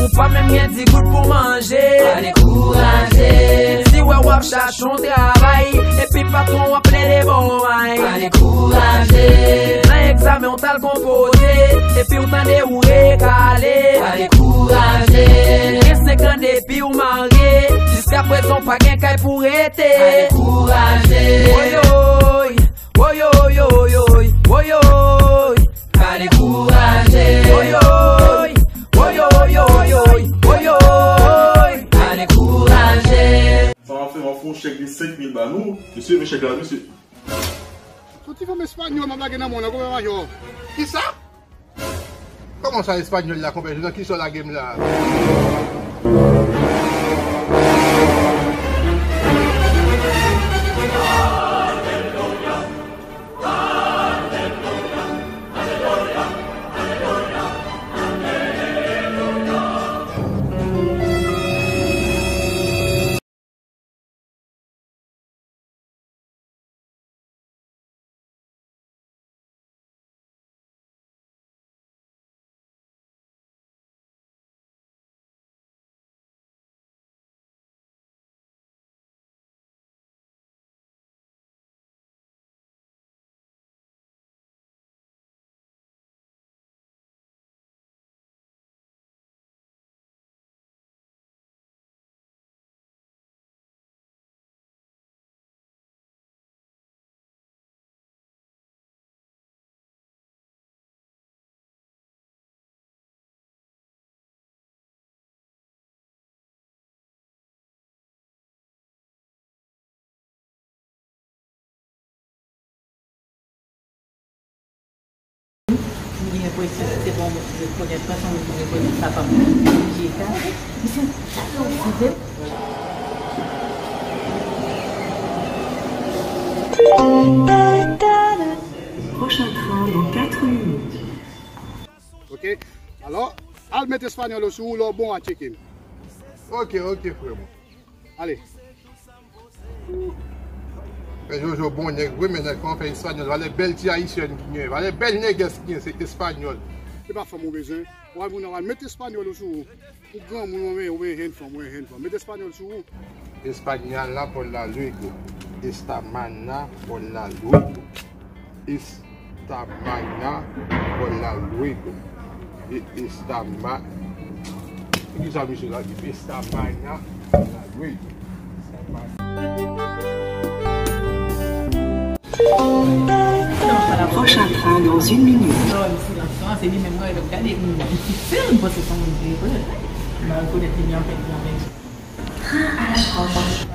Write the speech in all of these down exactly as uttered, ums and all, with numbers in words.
Ou pa menm gen di goud pou manje. Pa dekouraje. Si w wè w ap chache yon travay, epi patwon w ap plede ba w may. Pa dekouraje. Nan egzamen w t al konpoze, epi w tande ou rekale. Pa dekouraje. Gen senk an depi w marye, jiskaprezan w pa gen kay pou rete. Pa dekouraje. Woyoy, woyoy, woyoy, woyoy. Pa dekouraje. Woyoy, woyoy, woyoy, woyoy. Pa dekouraje. Sa w ap fè, w ap fè yon chèk de senk mil ba nou. Mesye, men chèk la, mesye. Soti fanm espanyòl m ap lage nan men w nan, konpè majò. Kisa? Kòman sa espanyòl la, konpè? Nan kisa w lage m la? M gen enpresyon si se pa yon moun ki rekonèt mwen, se yon moun ki rekonèt papa m nan. Misye, misye, misye. Prochain train dans quatre minutes. Ok. Alò, al met espanyòl ou sou ou, lè w bon a tcheke m. Ok, ok, frè mwen. Ale. Frè Jojo bon nèg vre, men nèg kòman fè espanyòl, valè bèl ti ayisyèn ki gen, valè bèl nègès ki gen, se espanyòl. Se pa fanm ou bezwen. W al moun nan, w al met espanyòl ou sou ou. Ou granmoun, ou men, ou men jenn fanm, ou men jenn fanm. Met espanyòl sou ou. España la por la luego. Esta mana por la luego. Esta mana por la luego. E esta ma-, ki sa misye la di? Esta mana por la luego. Esta mana. Prochain train dans une minute. Lòm silans lan, se li menm mwen ret ap gade, m difisil, m panse se yon moun ki rekonèt. M pa rekonèt li, men anfen, li anfen. Train à la Roche.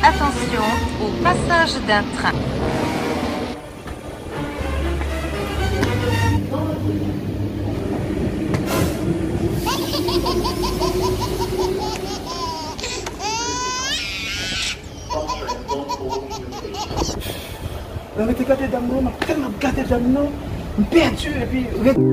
Attention au passage d'un train. Mwen rete gade dam nan, m ap tèlman ap gade dam nan, m pèdi, epi ret-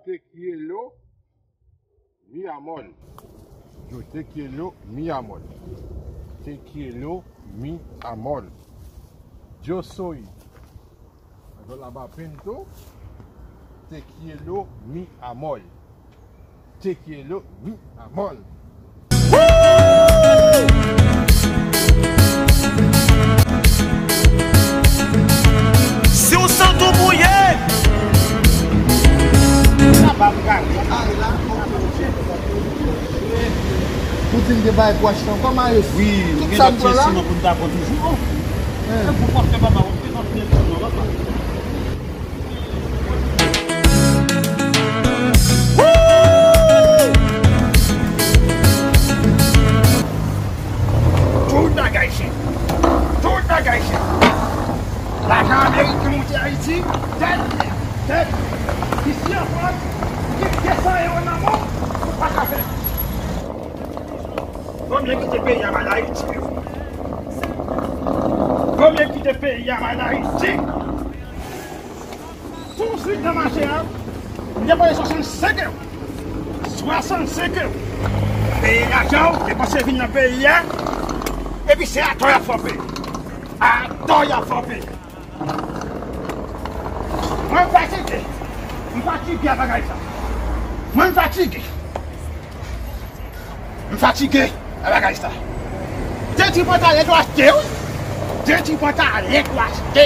Te quiero, mi amor. Yo, te quiero, mi amor. Te quiero, mi amor. Yo soy. Yo la va pinto. Te quiero, mi amor. Te quiero, mi amor. Si w santi w bwouye. Sa pa m gade. Poutine te bay pou achte ankò mayo. Wi, nou gen lòt ti siman pou n ta pran toujou. Pou pòt fè papa w prezante nou lòt la. Tout bagay chè. Tout bagay chè. Lajan Amerik ki moute Ayiti, tèt, tèt. Isi an Frans, ou gen de san ewo nan men w, ou pa ka fè. Konbyen kite peyi a bay Ayiti? Konbyen kite peyi a bay Ayiti? Toujou nan mache a, m depanse swasannsenk ewo. Swasannsenk ewo. Peye lajan w, depanse vin nan peyi a, epi se atò y ap fè w peye. Atò y ap fè w peye. Mwen fatige. M fatige a bagay sa. Mwen fatige. M fatige a bagay sa. Te di pantalèt ou achte, wi. Te di pantalèt ou achte.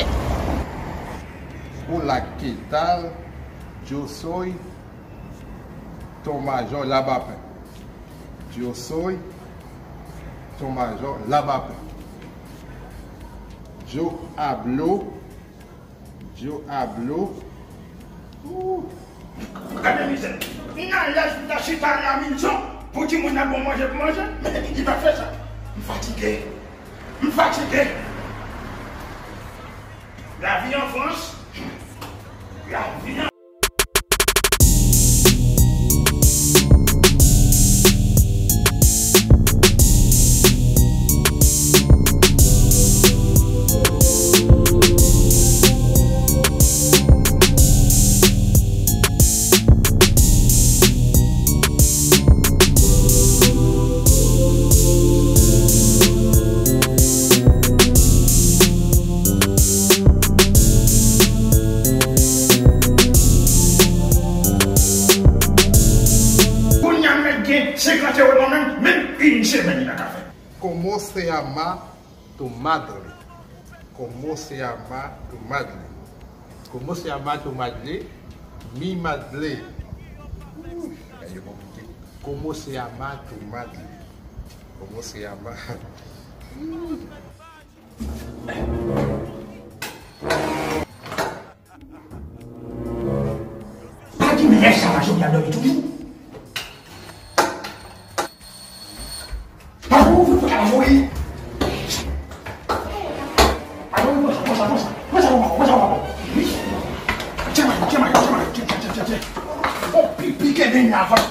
Hola, ¿qué tal? Yo soy Ton Mayor Lavapen. Yo soy Ton Mayor Lavapen. Yo hablo, yo hablo. Ooh. Gade mizè. M nan lèz pou ta chita la mizon pou timoun nan bon manje pou manje. Men li pa fè sa. M fatige. M fatige. Lavi an Frans, lavi an Kounye a m mèt gen senkant ewo nan men m, menm yon semèn li pa ka fè. ¿Cómo se llama tu madre? ¿Cómo se llama tu madre? ¿Cómo se llama tu madre? Mi madre. Ooh, yo konplike. ¿Cómo se llama tu madre? ¿Cómo se llama? Pa gen lè sa Majori ap dòmi toujou. Majori, ouvri pòt la, Majori. Majori, pran sa, pran sa, pran sa. Pran sa pou papa, pran sa pou papa. Wi. Tchè Majori, tchè Majori, tchè Majori, tchè, tchè, tchè, tchè. Bon, pipi kenbe n avan.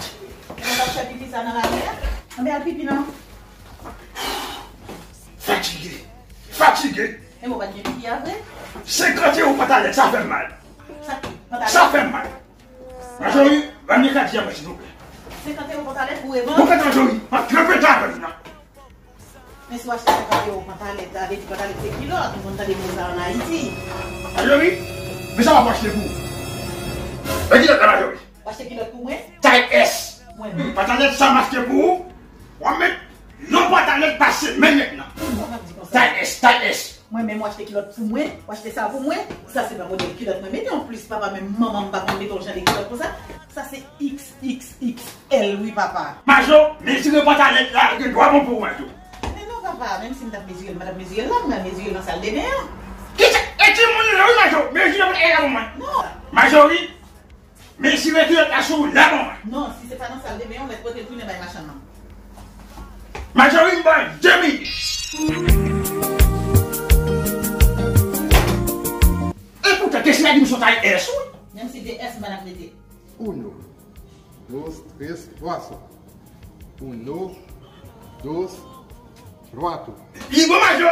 Ou pa fè pipi sa nan lari a? Anben al pipi non. Fatige. Fatige. E mwen pa t gen pipi a vre? Senkant ewo pantalèt, sa fè m mal. Sa ki pantalèt? Sa fè m mal. Majori, ban m yon kadi a mwen, silvouplè. Senkant ewo pantalèt pou revanj? Bon, kadi Majori, m ap trapeta avè m nan. Men si w achte senkant ewo pantalèt, sa vle di pantalèt se kilòt, nou konn tande mo sa ann Ayiti. Majori, men sa w ap achte pou ou? E kilòt la, Majori? W achte kilòt pou mwen? Tay S. Mwen menm. Pantalèt sa m achte pou ou, w ap met yon pantalèt pa semèn mentnan. Kòman w ap di konsa? Tay S, tay S. Mwen menm, w achte kilòt pou mwen, w achte sa pou mwen. Sa se pa modèl kilòt mwen mete. Anplis, papa, menm manman m pa konn mete yon jan de kilòt konsa. Sa se X X X L, wi, papa. Majo, mezire pantalèt la, gen dwa bon pou ou, Majo. Men non, papa, menm si m t ap mezire l, m pa t ap mezire l la, m pral mezire l nan saldeben an. Kisa? E timoun li la, wi, Majo, mezire pantalèt la pou mwen. Non. Majori, mezire kilòt la sou ou la pou mwen. Non, si se pa nan saldeben an, w mèt pote l tounen bay machann nan. Majori, m ba w de minit. E poutan, kesye a di m se yon tay S, wi. Menm si de S, m pa t ap mete. Uno, dos, tres, cuatro. Uno, dos, cuatro. Li bon, Majo?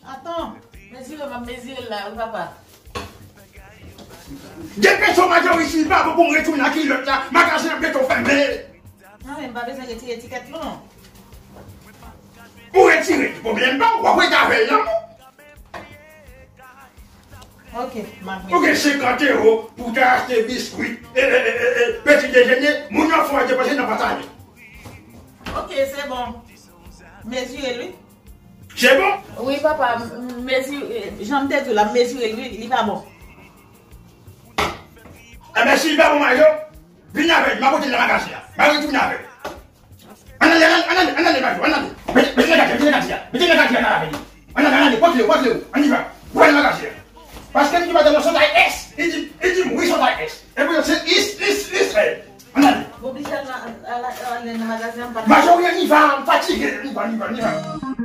Atann, mezire, m ap mezire l la, wi, papa. Depeche w, Majoris, li pa bon pou m retounen nan kilòt la, magazen an byeto fèmen. Non, men m pa bezwen retire etikèt non. Ou retire, pwoblèm pa w, w ap rete avè l nan men w. Ok, m ap retire. Ou gen senkant ewo pou w ta achte biskwit, e, e, e, e, e, peti dejene, moun yo fè w depanse nan pòtay. Ok, se bon. Mezire l, wi. Se bon? Wi, papa, m, m mezi-, jan m te di w la, m mezire l, wi, li pa bon. Enben, si li pa bon, Majo, vin avè l, m a pote l nan magazen an. M a retounen avè l. Ann ale, ann ale, ann ale, ann ale, Majo, ann ale. Mete, mete nan katiya, mete nan katiya, mete nan katiya, ann ale, ann ale, ann ale, pote yo, pote yo, ann ale, ann ale, ann ale. Paske m di madanm nan se yon tay S, li di, li di m wi se yon tay S. Epi se is, is, is, eh. Ann ale. M oblije al, al, al, al nan magazen an, m pa ka. Majo, ann ale, m fatige, ann ale, ann ale, ann ale.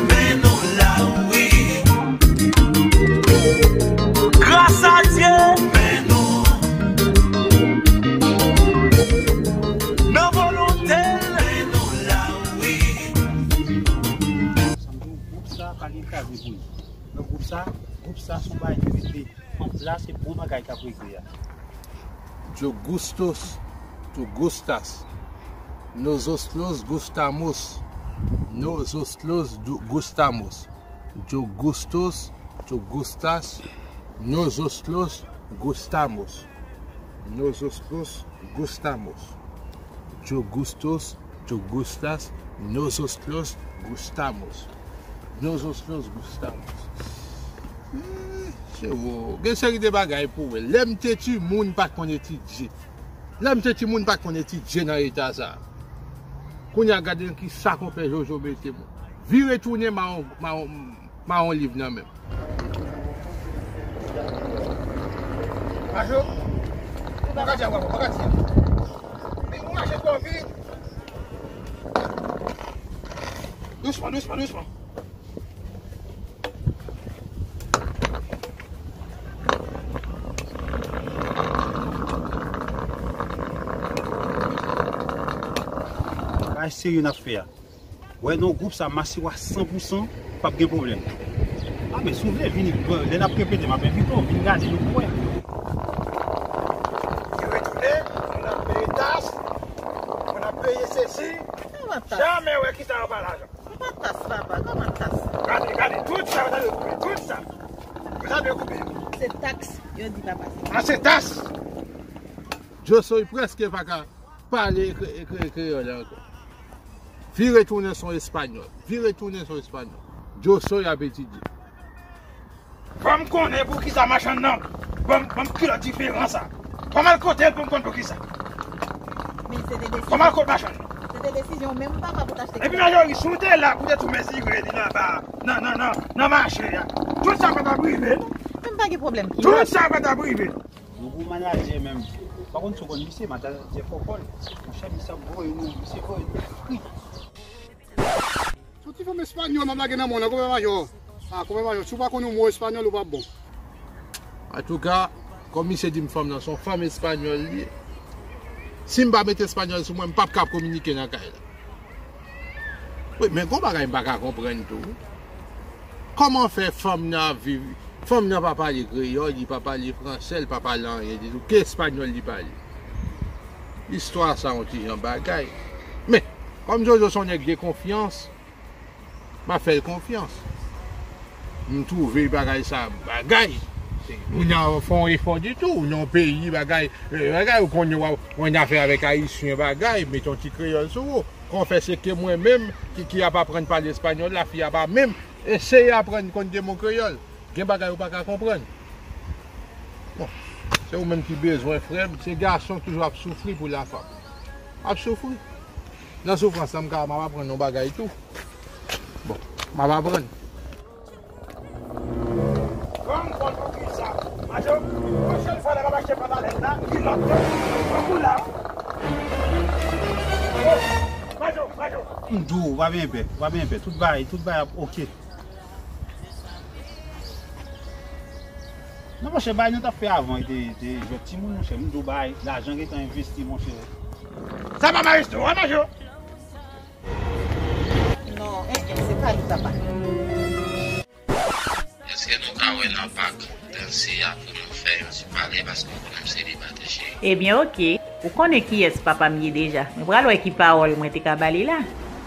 Men nou la wi. Gras a Dye. Men nou. Nan volonte l. Men nou la wi. Sa m di w, gwoup sa pa gen kraze pou li. Nan gwoup sa, gwoup sa se yon bagay ki rete. An plas, se bon bagay k ap regle a. Yo gustos, tú gustas. Nosotros gustamos. Nosotros du-, gustamos. Yo gustos, tú gustas. Nosotros gustamos. Nosotros gustamos. Yo gustos, tú gustas, nosotros gustamos. Nosotros gustamos. Eh, se wo. Gen seri de bagay pou wè. Lè m te timoun, m pa t konn etidye. Lè m te timoun, m pa t konn etidye nan eta sa. Kounye a, gade nan ki sa konpè Jojo mete m. Vire tounen, mawon, mawon, mawon liv nan men m. Majo, ou pa ka di a, ou pa ka di a. Men ou mache twò vit. Dousman, dousman, dousman. Bagay serye n ap fè a. Wè, nan gwoup sa, m asire w a san pou san, p ap gen pwoblèm. A, men si w vle vini, lè n ap repete, m ap envite w, vin gade nou pou wè. Ki retounen, moun ap peye taks, moun ap peye sesi. Kòman taks? Jamè wè ki sa yo pa lajan. Kòman taks, papa? Kòman taks? Gade, gade, tout sa yo ta dwe koupe, tout sa. Yo ta dwe koupe. Se taks, yo di papa. A, se taks. Josoy prèske pa ka pale kre-, kre-, kreyòl ankò. Vire tounen se yon espanyòl. Vire tounen se yon espanyòl. Josoy ap etidye. Fò m konnen poukisa machann nan ban m, ban m kilòt diferan sa. Fò m al kote l pou m konn poukisa. Men se te desizyon. Fò m al kot machann nan. Se te desizyon menm papa pou t achte. Epi Majoris, si w te la pou w te tou mezire li nan ba, nan, nan, nan, nan mache a. Tout sa pa t ap rive. Men m pa gen pwoblèm kilòt. Tout sa pa t ap rive. Nou gwo manadjè menm. Pa konn si w konn misye, manadjè Fòkòl. Monchè, misye ap voye nou, misye voye nou fri. Soti fanm espanyòl m ap lage nan men w nan, konpè Majò. A, konpè Majò, si w pa konn yon mo espanyòl, ou p ap bon. Antouka, kòm misye di m fanm nan se yon fanm espanyòl li ye, si m pa met espanyòl sou mwen, m p ap ka kominike nan kay la. Wi, men gon bagay m pa ka konprann tou. Kòman fè fanm nan ap viv, fanm nan pa pale kreyòl, li pa pale fransè, li pa pale anyen ditou. Ke espanyòl li pale? Istwa sa yon ti jan bagay. Men, kòm Jojo se yon nèg de konfyans, m ap fè l konfyans. M twouve bagay sa bagay. Moun nan fè yon efò ditou. Nan yon peyi bagay, eh, bagay, ou konnen w ap, w ap fè avèk ayisyen bagay, mete yon ti kreyòl sou ou. Kòman fè se ke mwen menm ki, ki ap aprann pale espanyòl, lafi a pa menm eseye aprann konn de mo kreyòl. Gen bagay ou pa ka konprann. Bon, se ou menm ki bezwen, frè m. Se gason toujou ap soufri pou lafanm. Ap soufri. Nan soufrans lan, m ka, m ap aprann yon bagay tou. Bon, m ap aprann. Ban m konn poukisa. Majo, pwochèn fwa lè m ap achte pantalèt la, kilòt yo, fòk ou la. Oh, Majo, Majo. M di w, pa gen pè, pa gen pè. Tout bagay, tout bagay ap oke. Non, monchè, bagay nou t ap fè avan, te, te jwèt timoun, monchè. M di w, bagay, lajan gentan envesti, monchè. Sa pa maestro, wi, Majo. Se pa li, papa. Èske nou ka wè nan pak danse a pou nou fè yon ti pale, paske ou konnen m selibatè, cheri? Ebyen, oke. Ou konnen kiyès papa m ye deja. Mwen pral wè ki pawòl mwen te ka ba li la.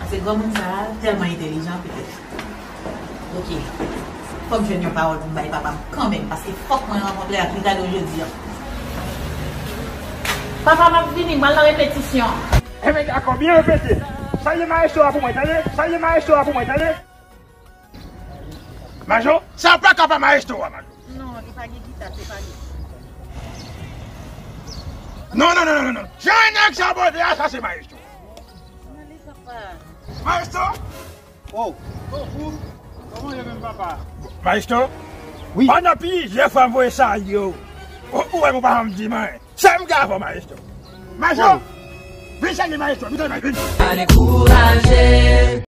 Se granmoun sa a tèlman entèlijan, petèt. Oke. Fò m jwenn yon pawòl pou m bay papa m kanmenm, paske fòk mwen rankontre ak Ricardo jodi a. Papa, m ap vini, m al nan repetisyon. Enben, dakò, byen repete. Salye maestro a pou mwen, tande? Salye maestro a pou mwen, tande? Majo, sa pa ka pa maestro a, Majo. Non, li pa gen gita, se pa li. Non, non, non, non, non. Jan nèg sa bòde a, sa se maestro. Maestro? Oh. Kòman ye menm, papa? Maestro? Wi. Pandan plizyè fwa m voye salye w. Ou, ou wè m pa janm di m anyen. Sa m gen avè w, maestro? Maestro! Vin salye maestro, vin salye maestro, vin. Pa dekouraje.